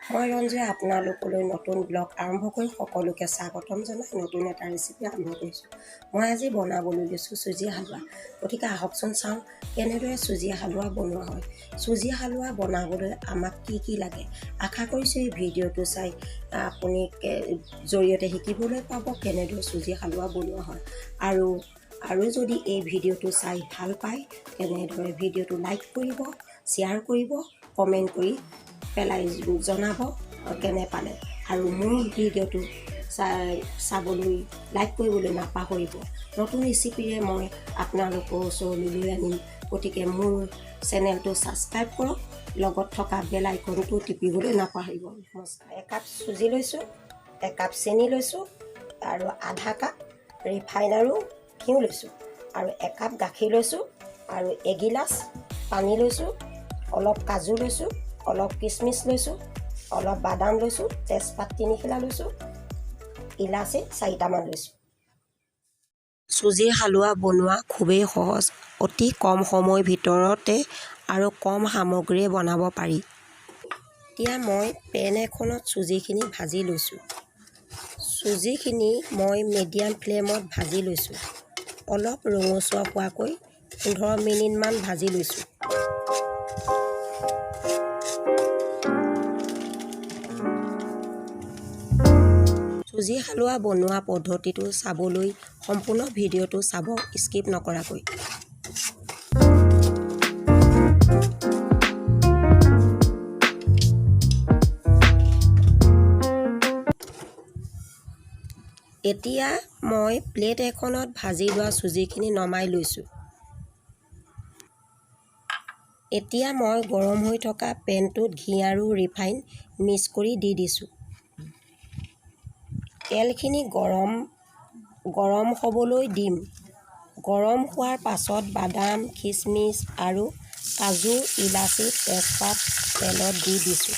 মই ৰঞ্জুৱে আপোনালোকলৈ নতুন ব্লগ আৰম্ভ কৰি সকলোকে স্বাগতম জনাই নতুন এটা ৰেচিপি আৰম্ভ কৰিছোঁ। মই আজি বনাবলৈ লৈছোঁ চুজি হালোৱা। গতিকে আহকচোন চাওঁ কেনেদৰে চুজি হালোৱা বনোৱা হয়। চুজি হালোৱা বনাবলৈ আমাক কি কি লাগে। আশা কৰিছোঁ এই ভিডিঅ'টো চাই আপুনি জৰিয়তে শিকিবলৈ পাব কেনেদৰে চুজি হালোৱা বনোৱা হয়। আৰু যদি এই ভিডিঅ'টো চাই ভাল পায়, তেনেদৰে ভিডিঅ'টো লাইক কৰিব, শ্বেয়াৰ কৰিব, কমেণ্ট কৰি পেলাই জনাব কেনে পালে। আৰু মোৰ ভিডিঅ'টো চাবলৈ, লাইক কৰিবলৈ নাপাহৰিব। নতুন ৰেচিপিৰে মই আপোনালোকৰ ওচৰলৈ লৈ আনিম। গতিকে মোৰ চেনেলটো ছাবস্ক্ৰাইব কৰক, লগত থকা বেল আইকনটো টিপিবলৈ নাপাহৰিব। নমস্কাৰ। একাপ চুজি লৈছোঁ, একাপ চেনি লৈছোঁ আৰু আধা কাপ ৰিফাইন আৰু ঘিউ লৈছোঁ আৰু একাপ গাখীৰ লৈছোঁ আৰু এগিলাচ পানী লৈছোঁ, অলপ কাজু লৈছোঁ, অলপ কিচমিচ লৈছোঁ, অলপ বাদাম লৈছোঁ, তেজপাত 3 খিলা লৈছোঁ, ইলাচি চাৰিটামান লৈছোঁ। চুজিৰ হালোৱা বনোৱা খুবেই সহজ। অতি কম সময়ৰ ভিতৰতে আৰু কম সামগ্ৰীৰে বনাব পাৰি। এতিয়া মই পেন এখনত চুজিখিনি ভাজি লৈছোঁ। চুজিখিনি মই মিডিয়াম ফ্লেমত ভাজি লৈছোঁ। অলপ ৰঙচুৱা হোৱাকৈ 15 মিনিটমান ভাজি লৈছোঁ। চুজি হালোৱা বনোৱা পদ্ধতিটো চাবলৈ সম্পূৰ্ণ ভিডিঅ'টো চাব স্কিপ নকৰাকৈ। এতিয়া মই প্লেট এখনত ভাজি লোৱা চুজিখিনি নমাই লৈছোঁ। এতিয়া মই গৰম হৈ থকা পেনটোত ঘি আৰু ৰিফাইন মিক্স কৰি দি দিছোঁ। তেলখিনি গৰম গৰম হ'বলৈ দিম। গৰম হোৱাৰ পাছত বাদাম, খিচমিচ আৰু কাজু, ইলাচি, তেজপাত তেলত দি দিছোঁ।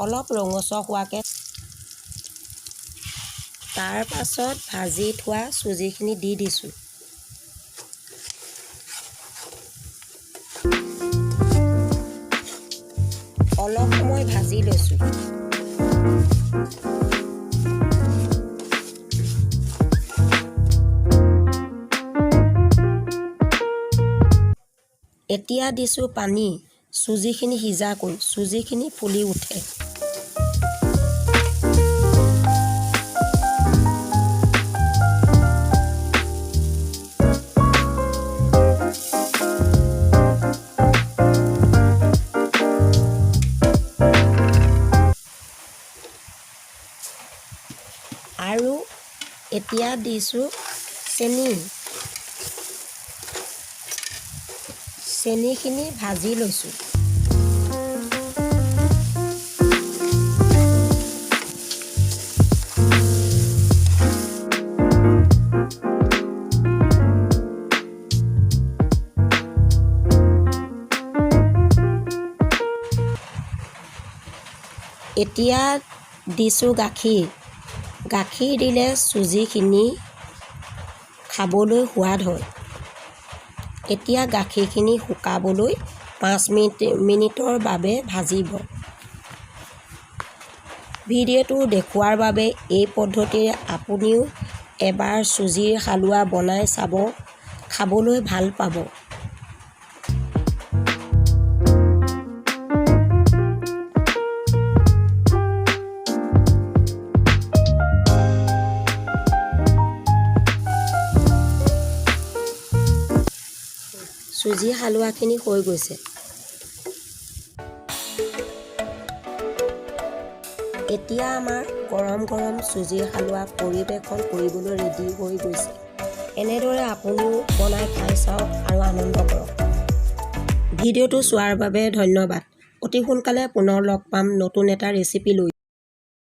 অলপ ৰঙচুৱা হোৱাকৈ। তাৰ পাছত ভাজি থোৱা চুজিখিনি দি দিছোঁ। অলপ সময় ভাজি লৈছোঁ। এতিয়া দিছোঁ পানী, চুজিখিনি সিজাকৈ। চুজিখিনি ফুলি উঠে। আৰু এতিয়া দিছোঁ চেনি। চেনিখিনি ভাজি লৈছোঁ। এতিয়া দিছোঁ গাখীৰ। গাখীৰ দিলে চুজিখিনি খাবলৈ সোৱাদ হয়। এতিয়া গাখীৰখিনি শুকাবলৈ 5 মিনিটৰ বাবে ভাজিব। ভিডিঅ'টো দেখুওৱাৰ বাবে এই পদ্ধতিৰে আপুনিও এবাৰ চুজিৰ হালোৱা বনাই চাব, খাবলৈ ভাল পাব। চুজি হালোৱাখিনি হৈ গৈছে। এতিয়া আমাৰ গৰম গৰম চুজিৰ হালোৱা পৰিৱেশন কৰিবলৈ ৰেডি হৈ গৈছে। এনেদৰে আপুনিও বনাই খাই চাওক আৰু আনন্দ কৰক। ভিডিঅ'টো চোৱাৰ বাবে ধন্যবাদ। অতি সোনকালে পুনৰ লগ পাম নতুন এটা ৰেচিপি লৈ।